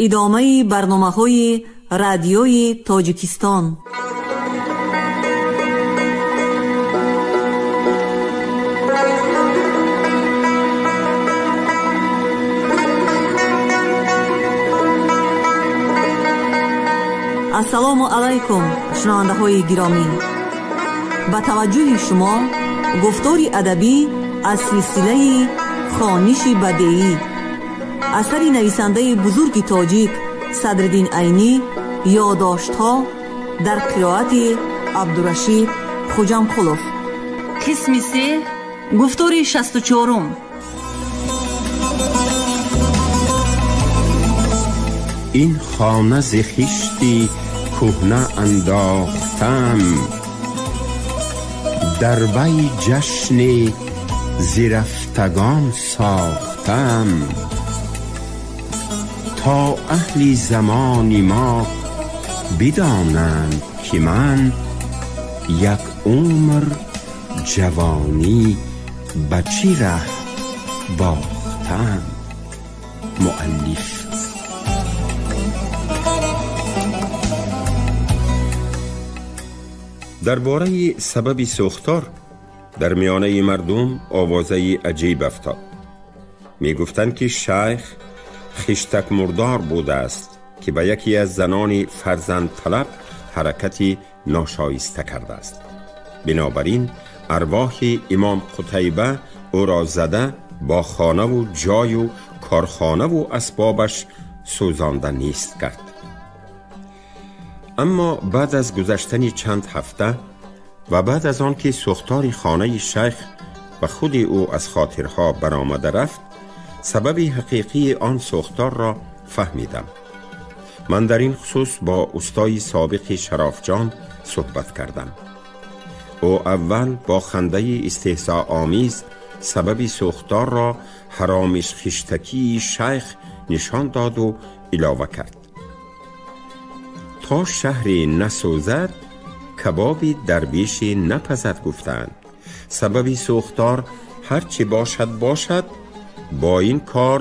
Идомаи барномаҳои радиои Тоҷикистон. Ассалому алайкум, шунавандаҳои гиромӣ. Ба таваҷҷӯҳи шумо гуфтори адабӣ аз силсилаи хониши бадеӣ, асари нависандаи бузурги тоҷик Садриддин Айнӣ, ёдоштҳо дар қироати Абдурашид Хуҷамқулов. Қисми се, гуфтори 64-ум. Ин хона зи хишти кӯҳна андохтам, дар вай ҷашни зирафтагон сохтам, то аҳли замони мо бидонанд ки ман як умр ҷавонӣ ба чӣ раҳ бохтам. Муаллиф. Дар бораи сабаби сӯхтор дар миёнаи мардум овозаи аҷиб афтод. Мегуфтанд, ки шайх хиштакмурдор будааст, ки ба яке аз занони фарзандталаб ҳаракати ношоиста кардааст. Бинобар ин арвоҳи имом Қутайба ӯро зада бо хонаву ҷою корхонаву асбобаш сӯзонда нест кард. Аммо баъд аз гузаштани чанд ҳафта ва баъд аз он ки сӯхтори хонаи шайх ва худи ӯ аз хотирҳо баромада рафт, сабаби ҳақиқии он сӯхторро фаҳмидам. Ман дар ин хусус бо устои собиқи Шарофҷон суҳбат кардам. Ӯ аввал бо хандаи истеҳзоомез сабаби сӯхторро ҳаромишхиштакии шайх нишон доду илова кард: то шаҳре насӯзад, кабоби дарвеше напазад. Гуфтаанд, сабаби сӯхтор ҳар чӣ бошад бошад, бо ин кор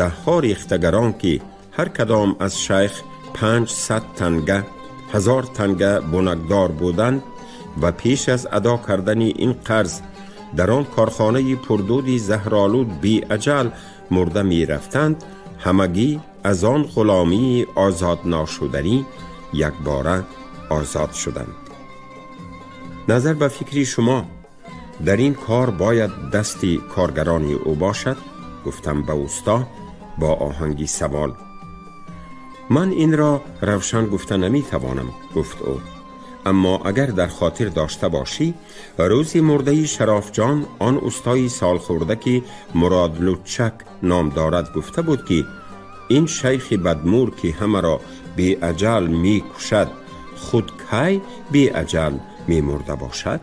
даҳҳо рехтагарон, ки ҳар кадом аз шайх 500 танга, 1000 танга бунакдор буданд ва пеш аз адо кардани ин қарз дар он корхонаи пурдуди заҳролуд беаҷал мурда мерафтанд, ҳамагӣ аз он ғуломии озод нашуданӣ якбора озод шуданд. Назар ба фикри шумо, дар ин кор бояд дасти коргарони ӯ бошад? Гуфтам ба усто бо оҳанги савол. Ман инро равшан гуфта наметавонам, гуфт ӯ. Аммо агар дар хотир дошта бошӣ, рӯзи мурдаи Шарофҷон он устои солхӯрда, ки Мурод Лутчак ном дорад, гуфта буд, ки ин шайхи бадмур, ки ҳамаро беаҷал мекушад, худ кай беаҷал мемурда бошад?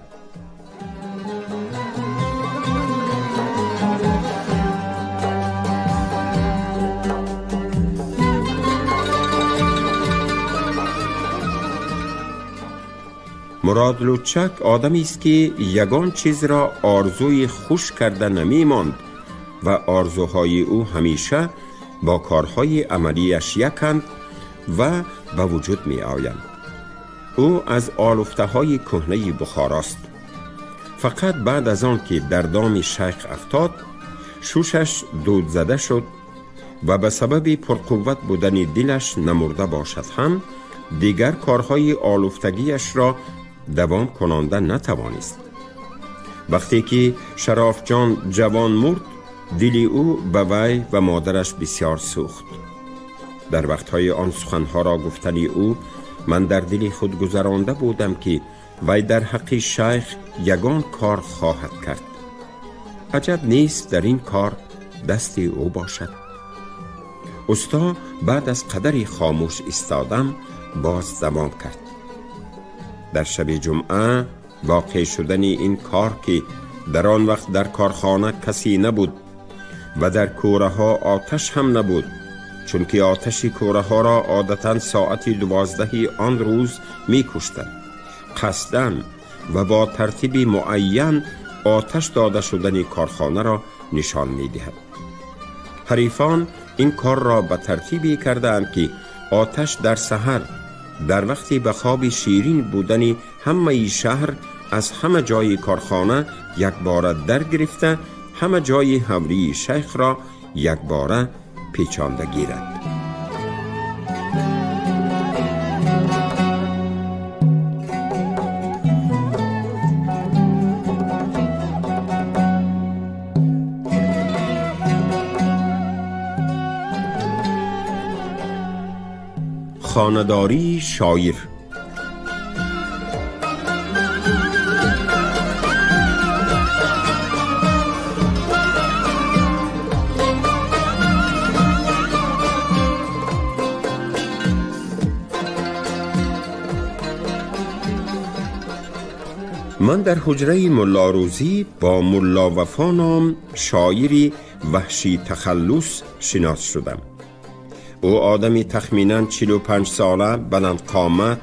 Мурод Лутчак одамест, ки ягон чизро орзуи хуш карда намемонд ва орзуҳои ӯ ҳамеша бо корҳои амалиаш яканд ва ба вуҷуд меоянд. Ӯ аз олуфтаҳои кӯҳнаи Бухорост. Фақат баъд аз он ки дар доми шайх афтод, шушаш дуд зада шуд ва ба сабаби пурқувват будани дилаш намурда бошад ҳам, дигар корҳои олуфтагиашро давом кунонда натавонист. Вақте ки Шарофҷон ҷавон мурд, дили ӯ ба вай ва модараш бисёр сӯхт. Дар вақтҳои он суханҳоро гуфтани ӯ ман дар дили худ гузаронда будам, ки вай дар ҳаққи шайх ягон кор хоҳад кард. Аҷаб нест дар ин кор дасти ӯ бошад. Усто баъд аз қадари хомӯш истодам боз давом кард. Дар шаби ҷумъа воқеъ шудани ин кор, ки дар он вақт дар корхона касе набуд ва дар кӯраҳо оташ ҳам набуд, чунки оташи кӯраҳоро одатан соати 12 он рӯз мекуштанд, қасдан ва бо тартиби муайян оташ дода шудани корхонаро нишон медиҳад. Ҳарифон این کار را به ترتیبی کرده ام که آتش در سحر در وقتی به خواب شیرین بودن همه شهر از همه جای کارخانه یک باره در گرفته همه جای حوری شیخ را یک باره پیچانده گیرد. خانه‌داری شاعر. من در حجره ملا روزی با ملا وفا نام شاعری وحشی تخلص شناس شدم. او آدمی تخمیناً 45 ساله، بلند قامت،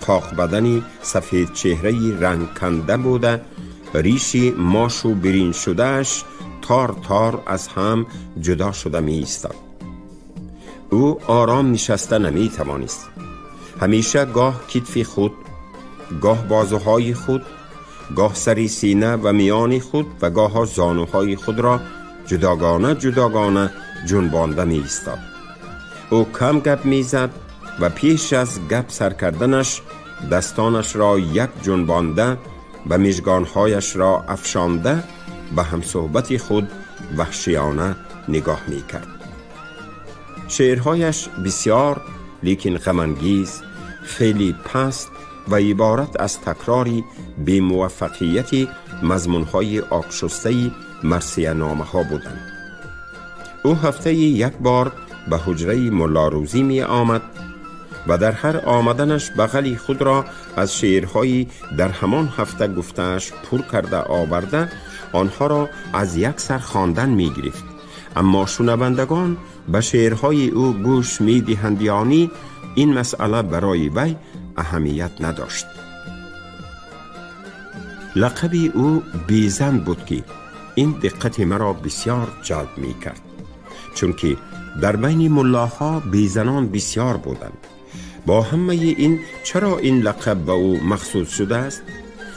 قاق بدنی، سفید چهره‌ای رنگ کنده بوده، ریشی ماش و برین شدهش تار تار از هم جدا شده می ایستاد. او آرام نشسته نمی توانست. همیشه گاه کتف خود، گاه بازوهای خود، گاه سری سینه و میان خود و گاه زانوهای خود را جداگانه جداگانه جنبانده می ایستاد. او کم گپ می زد و پیش از گپ سر کردنش دستانش را یک جنبانده و مژگانهایش را افشانده به همصحبت خود وحشیانه نگاه می کرد. شعرهایش بسیار لیکن غم انگیز، خیلی پست و عبارت از تکراری بی موفقیت مضمونهای آبشسته مرثیه نامه ها بودند. او هفته یک بار به حجره ملا روزی می آمد و در هر آمدنش بغلی خود را از شعرهایی در همان هفته گفته‌اش پر کرده آورده آنها را از یک سر خواندن می گرفت. اما شنوندگان به شعرهای او گوش می دهند یعنی این مسئله برای وی اهمیت نداشت. لقب او بیزن بود که این دقت مرا بسیار جلب می کرد، چون که در بین ملاها بیزنان بسیار بودند. با همه این چرا این لقب به او مخصوص شده است؟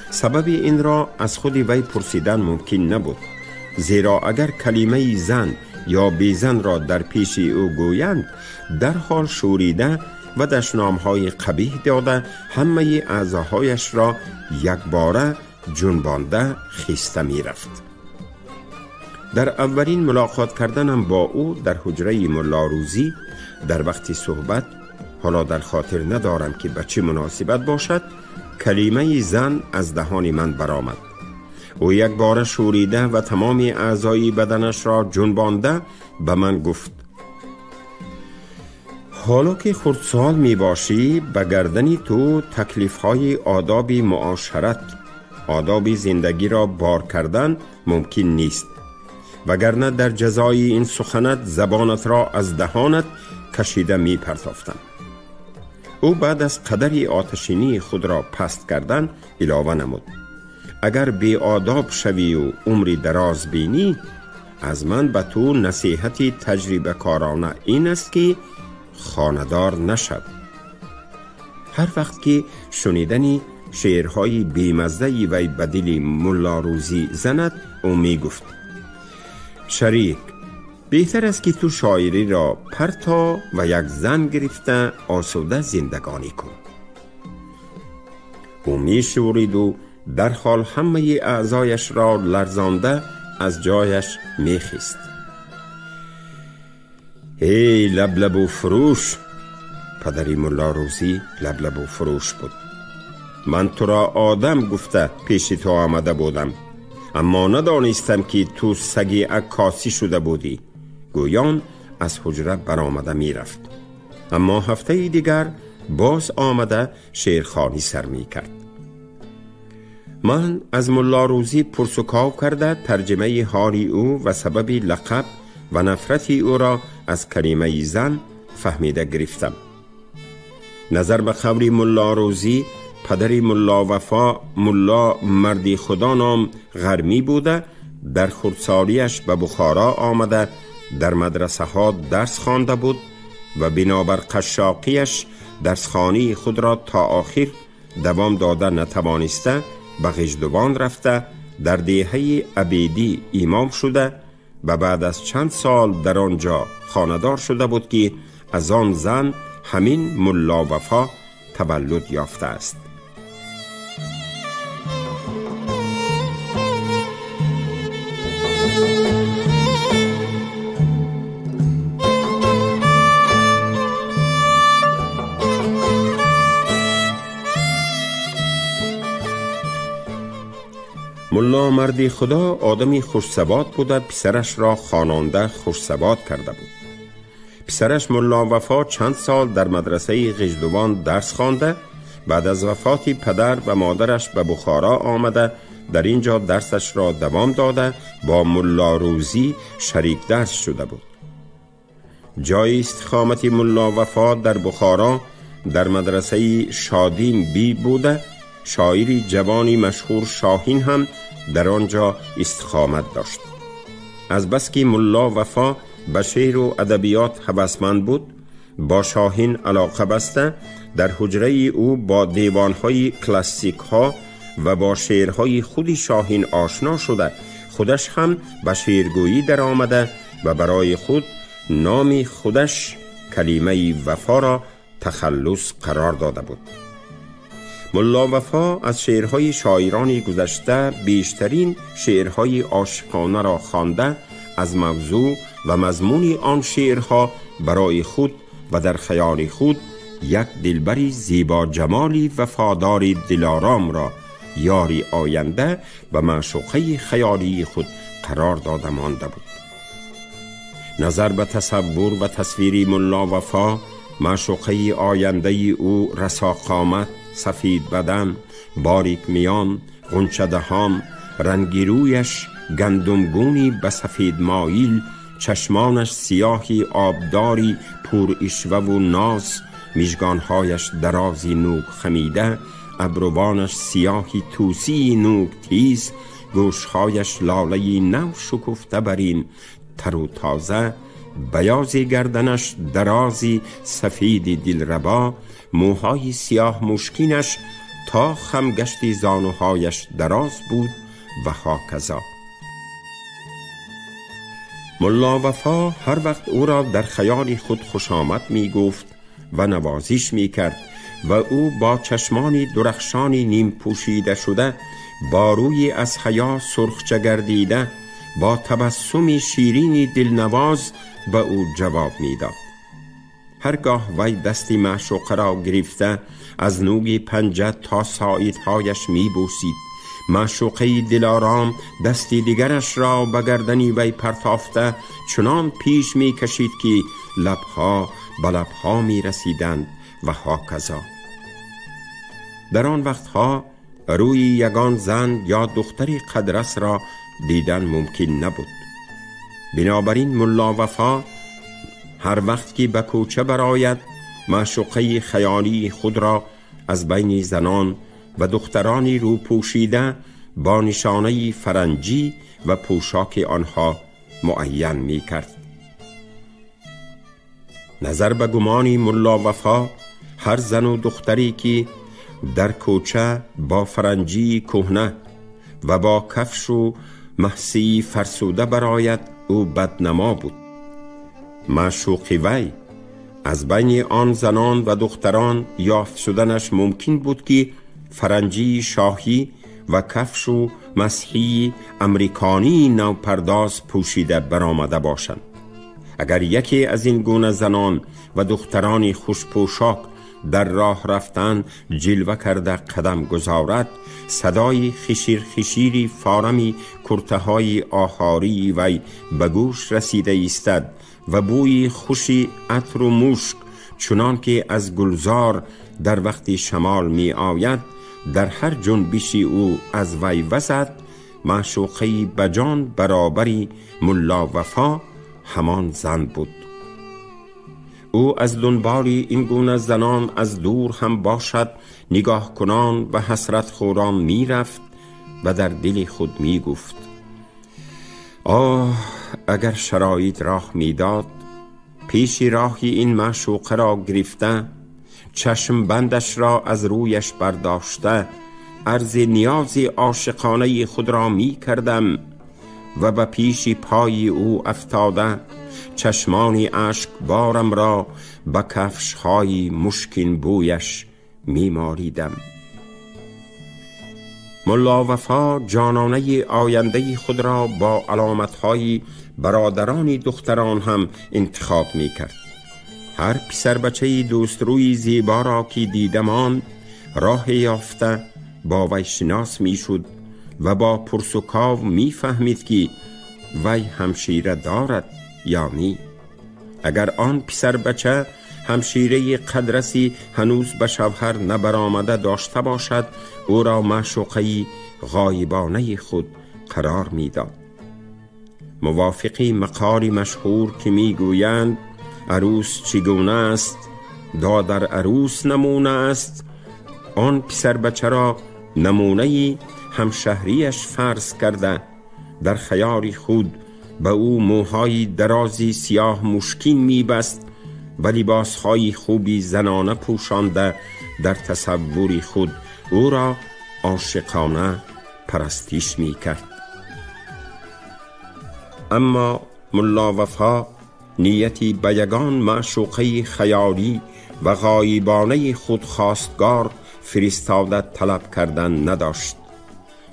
سبب این را از خود وی پرسیدن ممکن نبود، زیرا اگر کلمه زن یا بیزن را در پیش او گویند در حال شوریده و دشنام‌های قبیح داده همه اعضاهایش را یک باره جنبانده خیسته می رفت. در اولین ملاقات کردنم با او در حجره ملا روزی در وقت صحبت، حالا در خاطر ندارم که به چه مناسبت باشد، کلمه زن از دهان من برآمد. او یک بار شوریده و تمام اعضای بدنش را جنبانده به من گفت: حالا که خردسال می باشی به گردن تو تکلیف‌های آداب معاشرت، آداب زندگی را بار کردن ممکن نیست، وگرنه در جزای این سخنت زبانت را از دهانت کشیده می پرتافتم. او بعد از قدری آتشینی خود را پست کردن علاوه نمود: اگر بی آداب شوی و عمری دراز بینی، از من به تو نصیحت تجربه کارانه این است که خانه‌دار نشو. هر وقت که شنیدنی شعرهای بیمزده وی به دل ملا روزی زند، او می گفت: شریک، بهتر است که تو شاعری را پرتا و یک زن گرفته آسوده زندگانی کن. او می شورید و در حال همه اعضایش را لرزانده از جایش می خیست. ای لبلبو فروش! پدری ملا روزی لبلبو فروش بود. من تو را آدم گفته پیش تو آمده بودم، اما ندانستم که تو سگی عکاسی شده بودی. گویان از حجره برآمده می رفت. اما هفته دیگر باز آمده شعرخوانی سر می کرد. من از ملا روزی پرس‌وکاو کرده ترجمه حال او و سبب لقب و نفرت او را از کلمه زن فهمیده گرفتم. نظر به قول ملا روزی، پدر ملا وفا ملا مردی خدا نام غرمی بوده، در خردسالیش به بخارا آمده، در مدرسه ها درس خوانده بود و بنابر قشاقیش درسخوانی خود را تا آخر دوام داده نتوانسته به غجدوان رفته، در دیهه عبیدی امام شده و بعد از چند سال در آنجا خانه‌دار شده بود که از آن زن همین ملا وفا تولد یافته است. ملا مردی خدا آدمی خوش‌سواد بوده، پسرش را خوانانده خوش‌سواد کرده بود. پسرش ملا وفا چند سال در مدرسه غجدوان درس خوانده، بعد از وفات پدر و مادرش به بخارا آمده، در اینجا درسش را دوام داده، با ملا روزی شریک درس شده بود. جای استقامت ملا وفا در بخارا در مدرسه شادین بی بوده. شاعری جوانی مشهور شاهین هم در آنجا استقامت داشت. از بس که ملا وفا به شعر و ادبیات هوسمند بود، با شاهین علاقه بسته، در حجره او با دیوانهای کلاسیک ها و با شعرهای خودی شاهین آشنا شده، خودش هم به شعرگویی در آمده و برای خود نام خودش کلمه وفا را تخلص قرار داده بود. ملا وفا از شعرهای شاعران گذشته بیشترین شعرهای عاشقانه را خوانده، از موضوع و مضمون آن شعرها برای خود و در خیال خود یک دلبری زیبا جمالی وفاداری دلارام را یاری آینده و معشوقه خیالی خود قرار داده مانده بود. نظر به تصور و تصویر ملا وفا، معشوقه آینده او رسا قامت، سفید بدن، باریک میان، غنچه دهان، رنگی رویش گندمگونی به سفید مایل، چشمانش سیاهی آبداری پر اشوه و ناز، مژگانهایش درازی نوک خمیده، ابروانش سیاهی توسی نوک تیز، گوشهایش لاله نو شکفته برین تر و تازه، بیاضی گردنش درازی سفید دلربا، موهای سیاه مشکینش تا خمگشت زانوهایش دراز بود و هاکذا. ملا وفا هر وقت او را در خیال خود خوش آمد می گفت و نوازش می کرد و او با چشمانی درخشانی نیم پوشیده شده، با روی از حیا سرخچه گردیده، با تبسم شیرینی دلنواز به او جواب می داد. هرگاه وی دستی معشوقه را گرفته از نوک پنجه تا ساعدهایش می بوسید. معشوقه دلارام دستی دیگرش را به گردنی وی پرتافته چنان پیش می کشید که لبها به لبها می رسیدند و هاکذا. در آن وقتها روی یگان زن یا دختری قدرس را دیدن ممکن نبود. بنابراین ملا وفا هر وقت که به کوچه براید معشوقه خیالی خود را از بین زنان و دخترانی رو پوشیده با نشانه فرنجی و پوشاک آنها معین می کرد. نظر به گمانی ملا وفا هر زن و دختری که در کوچه با فرنجی کهنه و با کفش و محسی فرسوده براید او بدنما بود. معشوق وی از بین آن زنان و دختران یافت شدنش ممکن بود که فرنجی شاهی و کفش و مسیحی امریکانی نوپرداز پوشیده برآمده باشند. اگر یکی از این گونه زنان و دخترانی خوش پوشاک در راه رفتن جلوه کرده قدم گذارد، صدای خشیر خشیری فارمی کرته های آهاری وی به گوش رسیده ایستد و بوی خوشی عطر و مشک چنان که از گلزار در وقت شمال می آید در هر جنبشی او از وی وزد، معشوقه بجان برابری ملا وفا همان زن بود. او از دنبال این گونه زنان از دور هم باشد نگاه کنان و حسرت خوران می رفت و در دل خود می گفت: آه، اگر شرایط راه میداد، پیش راهی این معشوقه را گرفته، چشم بندش را از رویش برداشته، عرض نیاز عاشقانه خود را می کردم و به پیش پای او افتاده، چشمانی اشک بارم را به کفش‌های مشکین بویش می مالیدم. ملا وفا جانانه آینده خود را با علامت‌های برادران دختران هم انتخاب می کرد. هر پسر بچه دوست روی زیبا را که دیدمان راه یافته با وی شناس می شد و با پرس و کاو می فهمید که وی همشیره دارد یا نی. اگر آن پسر بچه همشیره قدرسی هنوز به شوهر نبرآمده داشته باشد، او را معشوقه غایبانه خود قرار میداد. موافقی مقال مشهور که میگویند عروس چگونه است، دادر عروس نمونه است، آن پسر بچه را نمونه همشهریش فرض کرده در خیال خود به او موهای درازی سیاه مشکین میبست و لباسهای خوبی زنانه پوشانده در تصور خود او را عاشقانه پرستش میکرد. اما ملا وفا نیتی به یگان معشوقه خیالی و غایبانه خود خواستگار فرستاده طلب کردن نداشت،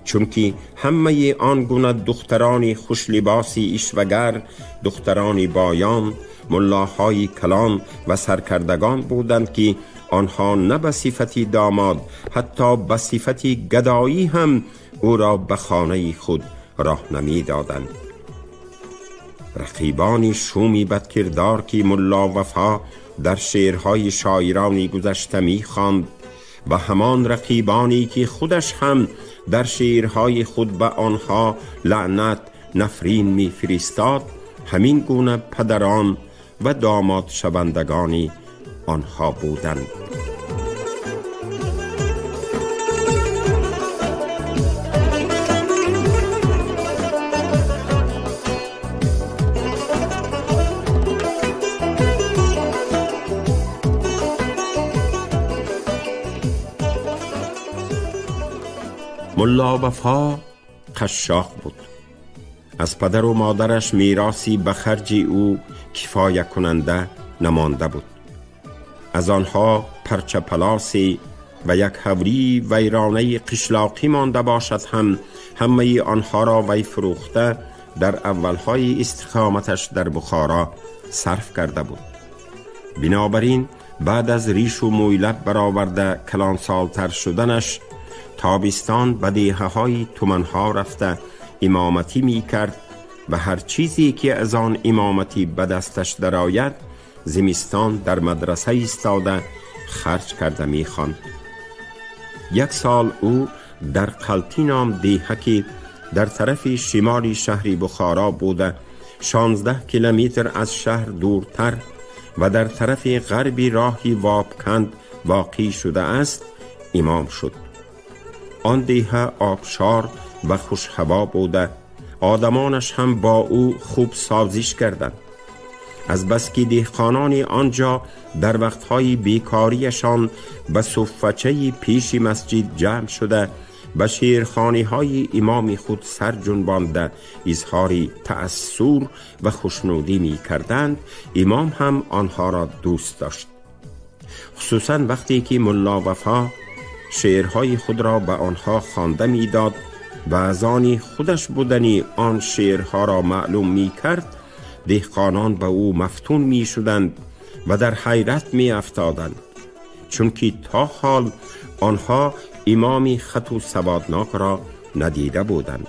چون که همه آن گونه دختران خوش لباسی اشوگر، دختران بایان، ملاهای کلان و سرکردگان بودند که آنها نه به صفت داماد، حتی به صفت گدایی هم او را به خانه خود راه نمی دادند. رقیبان شومی بدکردار که ملا وفا در شعرهای شاعرانی گذشته می خواند و همان رقیبانی که خودش هم در شعرهای خود به آنها لعنت نفرین می فرستاد، همین گونه پدران و داماد شوندگانی آنها بودند. ملا وفا قشاق بود. از پدر و مادرش میراثی به خرج او کفایه کننده نمانده بود. از آنها پرچه پلاسی و یک حوری ویرانه قشلاقی مانده باشد هم همه آنها را وی فروخته در اولهای استقامتش در بخارا صرف کرده بود. بنابراین بعد از ریش و مویلب برآورده کلان سالتر شدنش، تابستان به دیهه های تومنها رفته امامتی می کرد و هر چیزی که از آن امامتی به دستش درآید زمستان در مدرسه ایستاده خرج کرده می خواند. یک سال او در قلتی نام دیهه که در طرف شمال شهر بخارا بوده 16 کیلومتر از شهر دورتر و در طرف غربی راهی وابکند واقع شده است امام شد. آن دیهه آبشار و خوش هوا بوده، آدمانش هم با او خوب سازش کردند. از بس که دهقانان آنجا در وقتهای بیکاریشان به صفچه پیش مسجد جمع شده به شیرخانی های امام خود سر جنبانده اظهار تأثر و خوشنودی می کردند، امام هم آنها را دوست داشت. خصوصا وقتی که ملا وفا شعرهای خود را به آنها خوانده می داد و از آن خودش بودنی آن شعرها را معلوم می کرد، دهقانان به او مفتون می شدند و در حیرت می افتادند، چون که تا حال آنها امامی خط و سوادناک را ندیده بودند.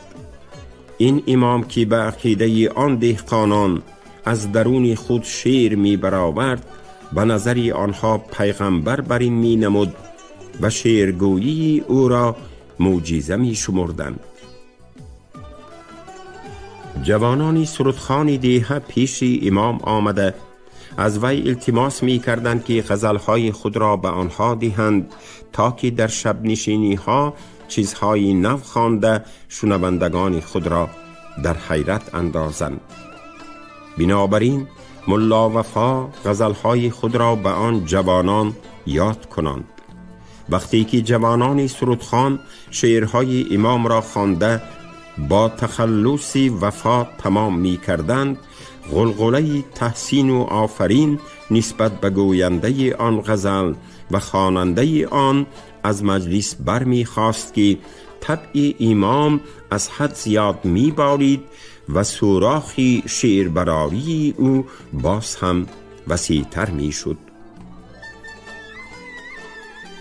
این امام که به عقیده آن دهقانان از درون خود شعر می برآورد، به نظر آنها پیغمبر بر این می نمود و شعرگویی او را معجزه می شمردند. جوانانی سرودخوان دیهه پیش امام آمده از وی التماس می کردند که غزلهای خود را به آنها دهند تا که در شب نشینی ها چیزهای نو خوانده شنوندگان خود را در حیرت اندازند. بنابراین ملا وفا غزلهای خود را به آن جوانان یاد کنند. وقتی که جوانان سرودخوان شعرهای امام را خوانده با تخلص وفا تمام می کردند، غلغله تحسین و آفرین نسبت به گوینده آن غزل و خواننده آن از مجلس بر می خواست که طبع امام از حد زیاد می بارید و سوراخی شعربراری او باز هم وسیع‌تر می شد.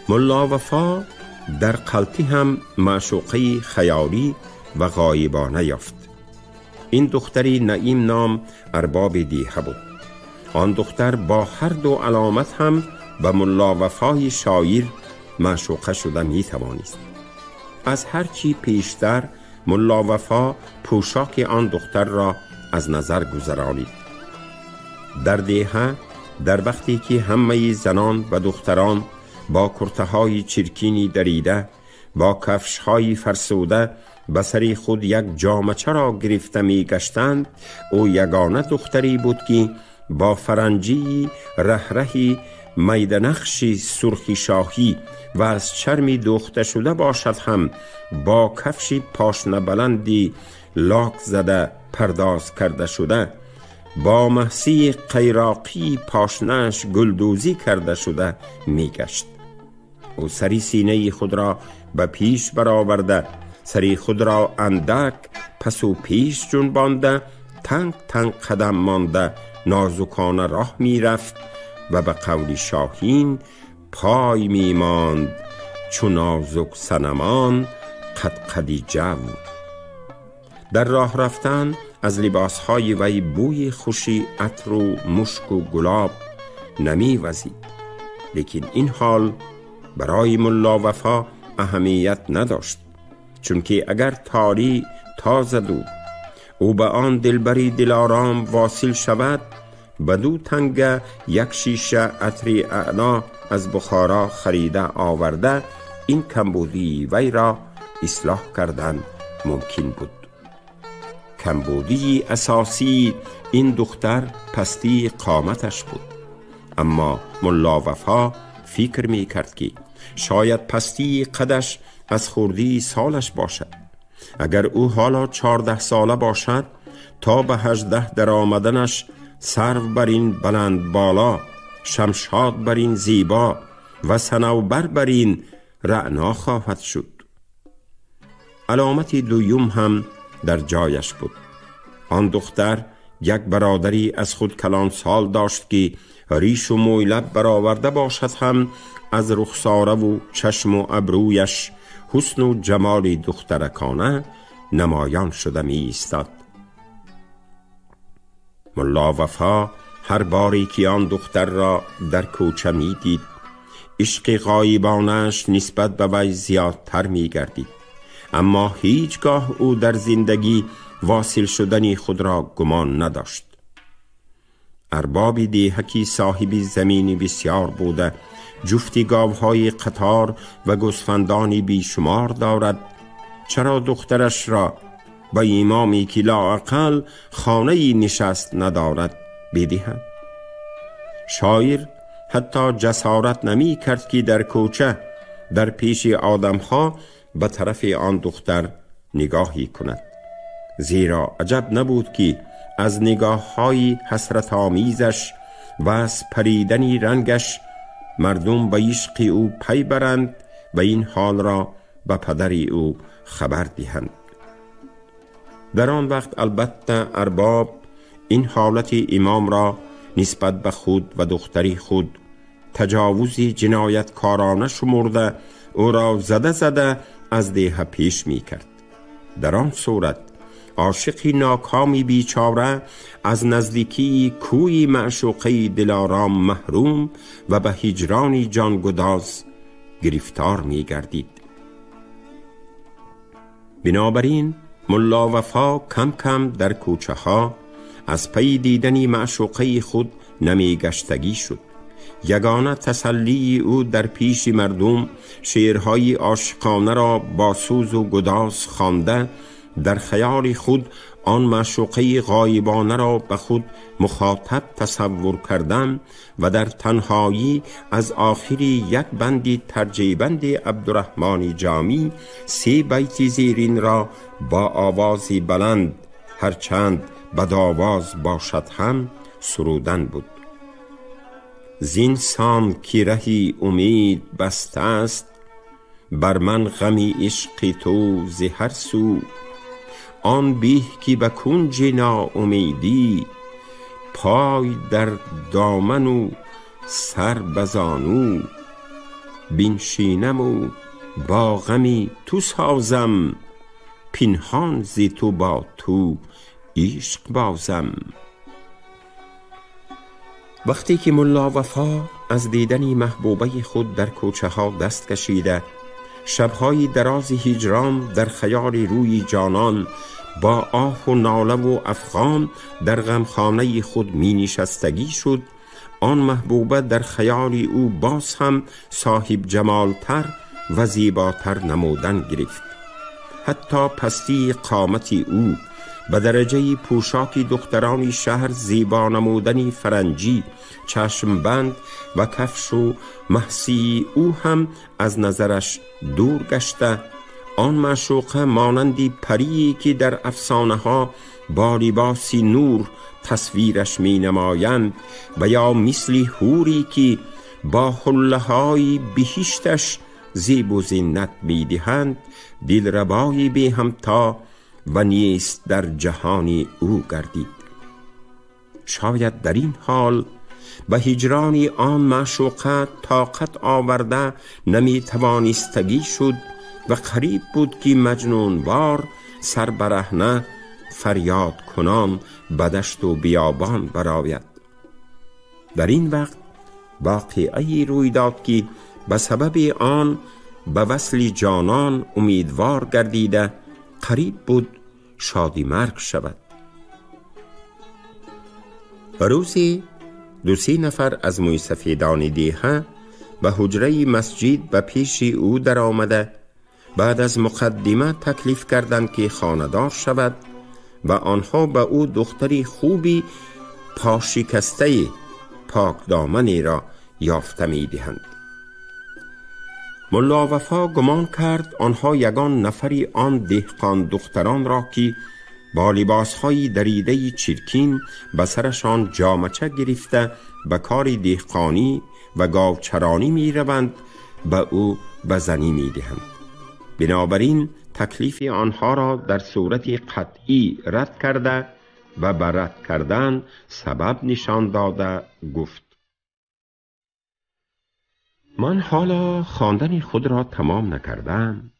ملا وفا در قلتی هم معشوقه خیالی و غایبانه یافت. این دختری نعیم نام ارباب دیهه بود. آن دختر با هر دو علامت هم به ملا وفای شاعر معشوقه شده می توانست. از هر چی پیشتر ملا وفا پوشاک آن دختر را از نظر گذرانید. در دیهه در وقتی که همه زنان و دختران با کرته چرکینی دریده، با کفش‌های فرسوده به سر خود یک جامچه را گرفته می گشتند، او یگانه دختری بود که با فرنجی رهرهی میدنقش سرخی شاهی و از چرمی دوخته شده باشد هم با کفش پاشنه بلندی لاک زده پرداز کرده شده، با محسی قیراقی پاشنش گلدوزی کرده شده می گشت. او سری سینه خود را به پیش برآورده، سری خود را اندک پس و پیش جنبانده، تنگ تنگ قدم مانده، نازکانه راه می رفت و به قول شاهین پای می ماند چو نازک صنمان قد قدی جو. در راه رفتن از لباسهای وی بوی خوشی عطر و مشک و گلاب نمی وزید، لیکن این حال برای ملا وفا اهمیت نداشت، چون که اگر تاری تازد او به آن دلبری دلارام واصل شود، به دو تنگه یک شیشه عطر اعلا از بخارا خریده آورده، این کمبودی وی را اصلاح کردن ممکن بود. کمبودی اساسی این دختر پستی قامتش بود، اما ملا وفا فکر می کرد که شاید پستی قدش از خردی سالش باشد. اگر او حالا 14 ساله باشد، تا به 18 در آمدنش سرو بر این بلند بالا، شمشاد بر این زیبا و صنوبر بر این رعنا خواهد شد. علامت دویم هم در جایش بود. آن دختر یک برادری از خود کلان سال داشت که ریش و مویلب برآورده باشد هم از رخساره و چشم و ابرویش حسن و جمال دخترکانه نمایان شده می ایستاد. ملا وفا هر باری که آن دختر را در کوچه می دید، عشق غایبانش نسبت به وی زیادتر می گردید، اما هیچگاه او در زندگی واصل شدنی خود را گمان نداشت. ارباب دیهکی صاحب زمینی بسیار بوده، جفتی گاوهای قطار و گوسفندانی بیشمار دارد، چرا دخترش را با امامی که لااقل خانه نشست ندارد بدهد؟ شاعر حتی جسارت نمی کرد که در کوچه در پیش آدمها به طرف آن دختر نگاهی کند، زیرا عجب نبود که از نگاه های حسرت آمیزش و از پریدنی رنگش مردم به عشق او پی برند و این حال را به پدر او خبر دهند. در آن وقت البته ارباب این حالت امام را نسبت به خود و دختری خود تجاوز جنایتکارانه شمرده او را زده زده از دیه پیش می کرد. در آن صورت عاشقی ناکامی بیچاره از نزدیکی کوی معشوقه دلارام محروم و به هجرانی جانگداز گرفتار می گردید. بنابراین ملا وفا کم کم در کوچه ها از پی دیدن معشوقه خود نمی گشتگی شد. یگانه تسلی او در پیش مردم شعرهای عاشقانه را با سوز و گداز خوانده در خیال خود آن معشوقه غایبانه را به خود مخاطب تصور کردم و در تنهایی از آخری یک بندی ترجیع‌بند عبدالرحمن جامی 3 بیت زیرین را با آوازی بلند، هرچند بدآواز باشد هم، سرودن بود: زین سان که رهی امید بسته است، بر من غمی عشق تو ز هر سو. آن بیه که به کنج ناامیدی، پای در دامن و سر به زانو. بنشینم و با غمی تو سازم، پنهان ز تو با تو عشق بازم. وقتی که ملا وفا از دیدن محبوبه خود در کوچه ها دست کشیده، شبهای دراز هجران در خیال روی جانان با آه و ناله و افغان در غمخانه خود می نشستگی شد، آن محبوبه در خیال او باز هم صاحب جمالتر و زیباتر نمودن گرفت. حتی پستی قامت او به درجه پوشاک دختران شهر زیبا نمودن فرنجی، چشم بند و کفش و محسی او هم از نظرش دور گشته، آن معشوقه مانند پری که در افسانه ها با لباس نور تصویرش می نمایند و یا مثل حوری که با حله های بهشتش زیب و زینت می دهند، دلربای بی همتا و نیست در جهان او گردید. شاید در این حال به هجران آن معشوقه طاقت آورده نمی توانستگی شد و قریب بود که مجنون وار سر برهنه فریاد کنان به دشت و بیابان برآید. در این وقت واقعه‌ای روی داد که به سبب آن به وصل جانان امیدوار گردیده قریب بود شادی مرگ شود. روزی 2-3 نفر از مویسفیدان دیهه به حجره مسجد به پیش او در آمده، بعد از مقدمه تکلیف کردند که خانه‌دار شود و آنها به او دختری خوبی پاشکسته پاک دامنی را یافته می دهند. ملا وفا گمان کرد آنها یگان نفری آن دهقان دختران را که با لباسهای دریده چرکین به سرشان جامچه گرفته به کار دهقانی و گاوچرانی می روند به او به زنی می دهند. بنابراین تکلیف آنها را در صورت قطعی رد کرده و به رد کردن سبب نشان داده گفت: من حالا خواندن خود را تمام نکردم،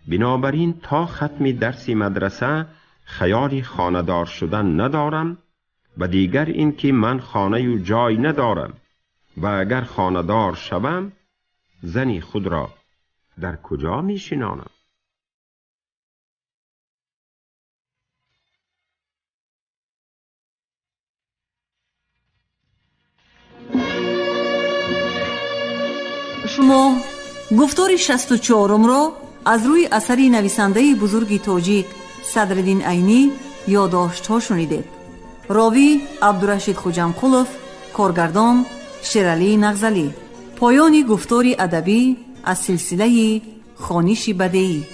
بنابراین تا ختم درس مدرسه خیال خانه‌دار شدن ندارم و دیگر این که من خانه و جای ندارم و اگر خانه‌دار شوم زنی خود را در کجا می شنانم؟ شما گفتار 64 را از روی اثر نویسنده بزرگ تاجیک صدرالدین عینی یادداشت‌ها شنیدید. راوی عبدالرشید خوجامقولов، کارگردان شیرالی نغزلی. پایان گفتار ادبی از سلسله خوانش بدیعی.